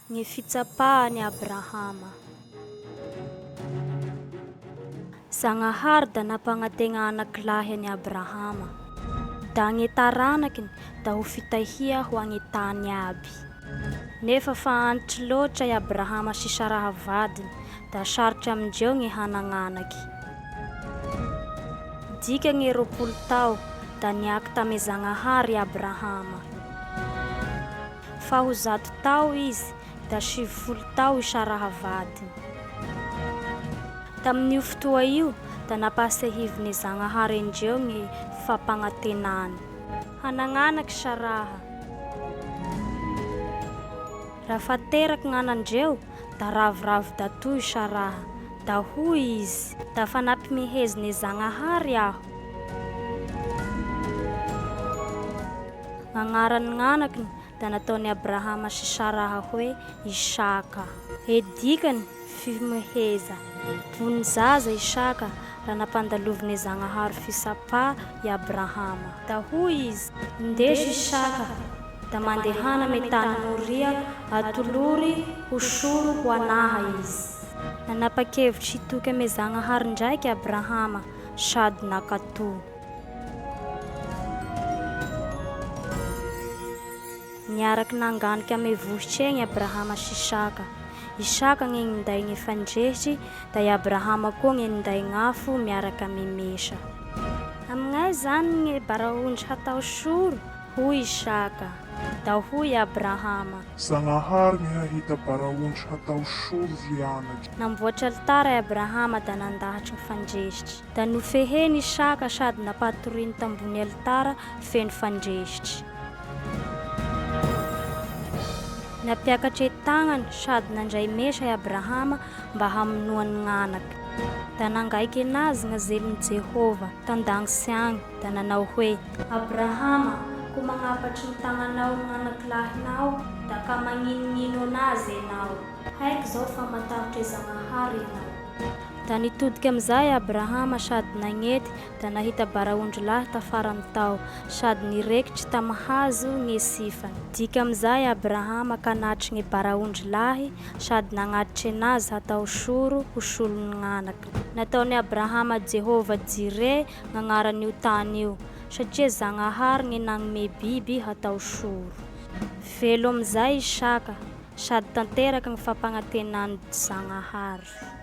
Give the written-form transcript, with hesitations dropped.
Ny fitsapahan'i Abrahama. Zagnahary da nampagnantegna anakilahy an'i Abrahama, da gne taranakiny da ho fitahia ho agny tany aby. Nefa fa antitry loatra i Abrahama sy Saraha vadiny, da sarotry amindreo gne hanagn'anaky. Dika gne 20 tao, da niaky tame Zagnahary i Abrahama. Fa ho 100 tao izy, da 90 tao i Saraha vadiny. Tamin'io fotoa io, da nampahasiahivine Zagnahary endreo gne fampagnantenany. Hanagn'anaky Saraha. Raha fa teraky gn'anandreo, da ravoravo datoy Saraha, da hoy izy, Da fa nampimehezine Zagnahary aho. Gn'agnaran'ny gn'anakiny da nataon'i Abrahama sy Saraha hoe Isaka. E dikany, fihomeheza. Bony zaza Isaka raha nampandalovine Zagnahary fisapà i Abrahama. Da hoy izy, Ndeso Isaka, da mandehana amy tany Moria, atolory ho soro ho anaha izy. Nanapa-kevitry hitoky ame Zagnahary ndraiky Abrahama sady nankatò. Niaraky nanganiky ame vohitry egny Abrahama sy Isaka. Isaka gne ninday gne fandrehitry, da i Abrahama koa gne ninday gn'afo miaraky ame mesa. Amignay zany gne baraondry hatao soro? Hoy Isaka. Da hoy Abrahama. Zagnahary gne hahita baraondry hatao soro ry anaky. Namboatry alitara i Abrahama da nandahatry gny fandrehitry. Da nofeheny Isaka sady nampatoriany tambony alitara feno fandrehitry. Nampiakatre tagnany sady nandray mesa i Abrahama mba hamonoany gn'anaky. Da nangaiky anazy gn'azelin'i Jehovah tan-dagnitsy agny, da nanao hoe. Abrahama, ko magnapatry ny tagnanao gn'anakilahinao, da ka magninognino anazy enao. Haiko zao fa matahotre Zagnahary enao. Da nitodiky amizay Abrahama sady nagnety, da nahita baraondrilahy tafarany tao, sady nirekitry tamy hazo gne sifany. Diky amizay Abrahama ka natry gne baraondrilahy sady nagnatitry anazy hatao soro ho solon'ny gn'anakiny. Nataon'i Abrahama Jehovah Jireh gn'agnaran'io tany io, satria Zagnahary gne nagnome biby hatao soro. Velo amizay Isaka, sady tanteraky gny fampagnantenan'i Zagnahary.